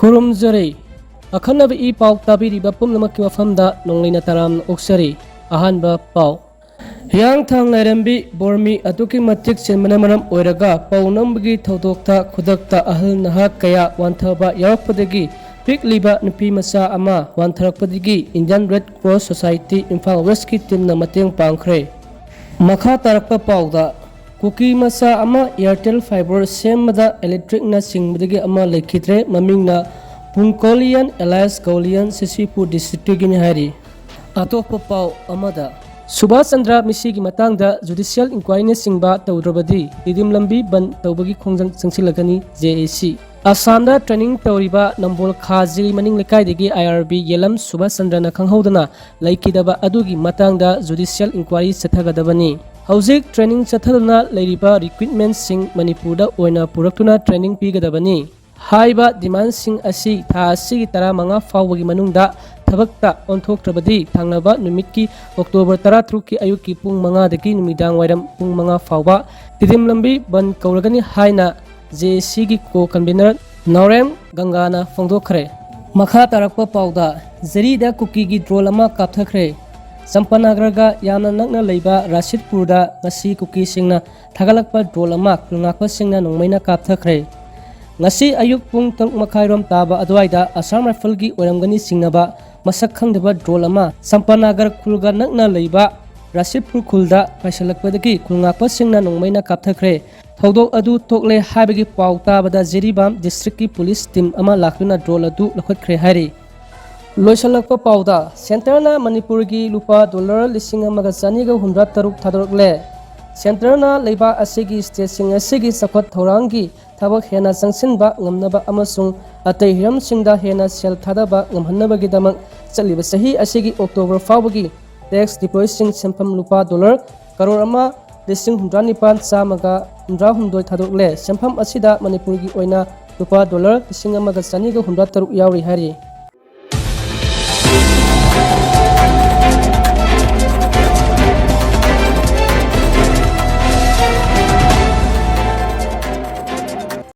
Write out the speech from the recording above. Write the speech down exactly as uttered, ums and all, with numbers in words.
ꯈꯨꯔꯨꯝꯖꯔꯤ꯫ ꯑꯈꯟꯅꯕ ꯏ ꯄꯥꯎ ꯇꯥꯕꯤꯔꯤꯕ ꯄꯨꯝꯅꯃꯛꯀꯤ ꯃꯐꯝꯗ ꯅꯣꯡꯂꯩꯅ ꯇꯔꯥꯝꯅ ꯑꯣꯛꯆꯔꯤ꯫ ꯑꯍꯥꯟꯕ ꯄꯥꯎ꯫ ꯍꯤꯌꯥꯡꯊꯥꯡ ꯂꯥꯏꯔꯦꯝꯕꯤ ꯕꯣꯔꯃꯤ ꯑꯗꯨꯛꯀꯤ ꯃꯇꯤꯛ ꯆꯤꯟꯕꯅ ꯃꯔꯝ ꯑꯣꯏꯔꯒ ꯄꯥꯎ ꯅꯝꯕꯒꯤ ꯊꯧꯗꯣꯛꯇ ꯈꯨꯗꯛꯇ ꯑꯍꯜ ꯅꯍꯥ ꯀꯌꯥ ꯋꯥꯟꯊꯕ ꯌꯥꯎꯔꯛꯄꯗꯒꯤ ꯄꯤꯛꯂꯤꯕ ꯅꯨꯄꯤ ꯃꯆꯥ ꯑꯃ ꯋꯥꯟꯊꯔꯛꯄꯗꯒꯤ Indian Red Cross Society Imphal Westꯀꯤ teamꯅ ꯃꯇꯦꯡ ꯄꯥꯡꯈ꯭ꯔꯦ꯫ ꯃꯈꯥ ꯇꯥꯔꯛꯄ ꯄꯥꯎꯗ, ꯀꯨꯀꯤ ꯃꯆꯥ ꯑꯃ Airtel fiber ꯁꯦꯝꯕꯗ electricꯅ ꯆꯤꯡꯕꯗꯒꯤ ꯑꯃ ꯂꯩꯈꯤꯗ꯭ꯔꯦ꯫ ꯃꯃꯤꯡꯅ ꯄꯨꯡꯀꯣꯂꯤꯌꯟ alias ꯒꯣꯂꯤꯌꯟ, ꯁꯤꯁꯤꯄꯨꯔ districtꯇꯒꯤꯅꯤ ꯍꯥꯏꯔꯤ꯫ ꯑꯇꯣꯞꯄ ꯄꯥꯎ ꯑꯃꯗ, ꯁꯨꯕꯥꯁ ꯆꯟꯗ꯭ꯔ ꯃꯤꯁꯤꯒꯤ ꯃꯇꯥꯡꯗ judicial inquiryꯅꯆꯤꯡꯕ ꯇꯧꯗ꯭ꯔꯕꯗꯤ ꯇꯤꯗꯤꯝ ꯂꯝꯕꯤ ꯕꯟ ꯇꯧꯕꯒꯤ ꯈꯣꯡꯖꯪ ꯆꯪꯁꯤꯜꯂꯒꯅꯤ, ꯖꯦ ꯑꯦ ꯁꯤ꯫ ꯑꯁꯥꯝꯗ training ꯇꯧꯔꯤꯕ ꯅꯝꯕꯣꯜ ꯈꯥꯖꯤꯔꯤ ꯃꯅꯤꯡ ꯂꯩꯀꯥꯏꯗꯒꯤ ꯑꯥꯏ ꯑꯥꯔ ꯕꯤ ꯌꯦꯂꯝ ꯁꯨꯕꯥꯁ ꯆꯟꯗ꯭ꯔꯅ ꯈꯪꯍꯧꯗꯅ ꯂꯩꯈꯤꯗꯕ ꯑꯗꯨꯒꯤ ꯃꯇꯥꯡꯗ judicial inquiry ꯆꯠꯊꯒꯗꯕꯅꯤ꯫ ꯍꯧꯖꯤꯛ training ꯆꯠꯊꯗꯨꯅ ꯂꯩꯔꯤꯕ recruitmentꯁꯤꯡ ꯃꯅꯤꯄꯨꯔꯗ ꯑꯣꯏꯅ ꯄꯨꯔꯛꯇꯨꯅ training ꯄꯤꯒꯗꯕꯅꯤ꯫ ꯍꯥꯏꯔꯤꯕ demandꯁꯤꯡ ꯑꯁꯤ ꯊꯥ ꯑꯁꯤꯒꯤ ꯇꯔꯥꯃꯉꯥ ꯐꯥꯎꯕꯒꯤ ꯃꯅꯨꯡꯗ ꯊꯕꯛꯇ ꯑꯣꯟꯊꯣꯛꯇ꯭ꯔꯕꯗꯤ ꯊꯪꯅꯕ ꯅꯨꯃꯤꯠꯀꯤ October ꯇꯔꯥꯇꯔꯨꯛꯀꯤ ꯑꯌꯨꯛꯀꯤ ꯄꯨꯡ ꯃꯉꯥꯗꯒꯤ ꯅꯨꯃꯤꯗꯥꯡ ꯋꯥꯏꯔꯝ ꯄꯨꯡ ꯃꯉꯥ ꯐꯥꯎꯕ ꯇꯤꯗꯤꯝ ꯂꯝꯕꯤ ꯕꯟ ꯀꯧꯔꯒꯅꯤ ꯍꯥꯏꯅ ꯖꯦ ꯑꯦ ꯁꯤꯒꯤ co-convener ꯅꯥꯎꯔꯦꯝ ꯒꯪꯒꯥꯅ ꯐꯣꯡꯗꯣꯛꯈ꯭ꯔꯦ꯫ ꯃꯈꯥ ꯇꯥꯔꯛꯄ ꯄꯥꯎꯗ, ꯖꯤꯔꯤꯗ ꯀꯨꯀꯤꯒꯤ drone ꯑꯃ ꯀꯥꯞꯊꯈ꯭ꯔꯦ꯫ ꯆꯝꯄꯥꯅꯒꯔꯒ ꯌꯥꯝꯅ ꯅꯛꯅ ꯂꯩꯕ ꯔꯥꯁꯤꯠꯄꯨꯔꯗ ꯉꯁꯤ ꯀꯨꯀꯤꯁꯤꯡꯅ ꯊꯥꯒꯠꯂꯛꯄ drone ꯑꯃ ꯈꯨꯜꯉꯥꯛꯄꯁꯤꯡꯅ ꯅꯣꯡꯃꯩꯅ ꯀꯥꯞꯊꯈ꯭ꯔꯦ꯫ ꯉꯁꯤ ꯑꯌꯨꯛ ꯄꯨꯡ ꯇꯔꯨꯛ ꯃꯈꯥꯏꯔꯣꯝ ꯇꯥꯕ ꯑꯗꯨꯋꯥꯏꯗ Assam Rifleꯒꯤ ꯑꯣꯏꯔꯝꯒꯅꯤ ꯆꯤꯡꯅꯕ ꯃꯁꯛ ꯈꯪꯗꯕ drone ꯑꯃ ꯆꯝꯄꯥꯅꯒꯔ ꯈꯨꯜꯒ ꯅꯛꯅ ꯂꯩꯕ ꯔꯥꯁꯤꯠꯄꯨꯔ ꯈꯨꯜꯗ ꯄꯥꯏꯁꯤꯜꯂꯛꯄꯗꯒꯤ ꯈꯨꯜꯉꯥꯛꯄꯁꯤꯡꯅ ꯅꯣꯡꯃꯩꯅ ꯀꯥꯞꯊꯈ꯭ꯔꯦ꯫ ꯊꯧꯗꯣꯛ ꯑꯗꯨ ꯊꯣꯛꯂꯦ ꯍꯥꯏꯕꯒꯤ ꯄꯥꯎ ꯇꯥꯕꯗ ꯖꯤꯔꯤꯕꯥꯝ districtꯀꯤ police team ꯑꯃ ꯂꯥꯛꯇꯨꯅ drone ꯑꯗꯨ ꯂꯧꯈꯠꯈ꯭ꯔꯦ ꯍꯥꯏꯔꯤ꯫ ꯂꯣꯏꯁꯤꯜꯂꯛꯄ ꯄꯥꯎꯗ, centreꯅ ꯃꯅꯤꯄꯨꯔꯒꯤ ꯂꯨꯄꯥ dollar ꯂꯤꯁꯤꯡ ꯑꯃꯒ ꯆꯅꯤꯒ ꯍꯨꯝꯗ꯭ꯔꯥ ꯇꯔꯨꯛ ꯊꯥꯗꯣꯔꯛꯂꯦ꯫ Centreꯅ ꯂꯩꯕꯥꯛ ꯑꯁꯤꯒꯤ stateꯁꯤꯡ ꯑꯁꯤꯒꯤ ꯆꯥꯎꯈꯠ ꯊꯧꯔꯥꯡꯒꯤ ꯊꯕꯛ ꯍꯦꯟꯅ ꯆꯪꯁꯤꯟꯕ ꯉꯝꯅꯕ ꯑꯃꯁꯨꯡ ꯑꯇꯩ ꯍꯤꯔꯝꯁꯤꯡꯗ ꯍꯦꯟꯅ ꯁꯦꯜ ꯊꯥꯗꯕ ꯉꯝꯍꯟꯅꯕꯒꯤꯗꯃꯛ ꯆꯠꯂꯤꯕ ꯆꯍꯤ ꯑꯁꯤꯒꯤ October ꯐꯥꯎꯕꯒꯤ tax depotꯁꯤꯡ ꯁꯦꯟꯐꯝ ꯂꯨꯄꯥ dollar ꯀꯔꯣꯔ ꯑꯃ ꯂꯤꯁꯤꯡ ꯍꯨꯝꯗ꯭ꯔꯥ ꯅꯤꯄꯥꯟ ꯆꯥꯝꯃꯒ ꯍꯨꯝꯗ꯭ꯔꯥ ꯍꯨꯝꯗꯣꯏ ꯊꯥꯗꯣꯛꯂꯦ꯫ ꯁꯦꯟꯐꯝ ꯑꯁꯤꯗ ꯃꯅꯤꯄꯨꯔꯒꯤ ꯑꯣꯏꯅ ꯂꯨꯄꯥ dollar ꯂꯤꯁꯤꯡ ꯑꯃꯒ ꯆꯅꯤꯒ ꯍꯨꯝꯗ꯭ꯔꯥ ꯇꯔꯨꯛ ꯌꯥꯎꯔꯤ ꯍꯥꯏꯔꯤ꯫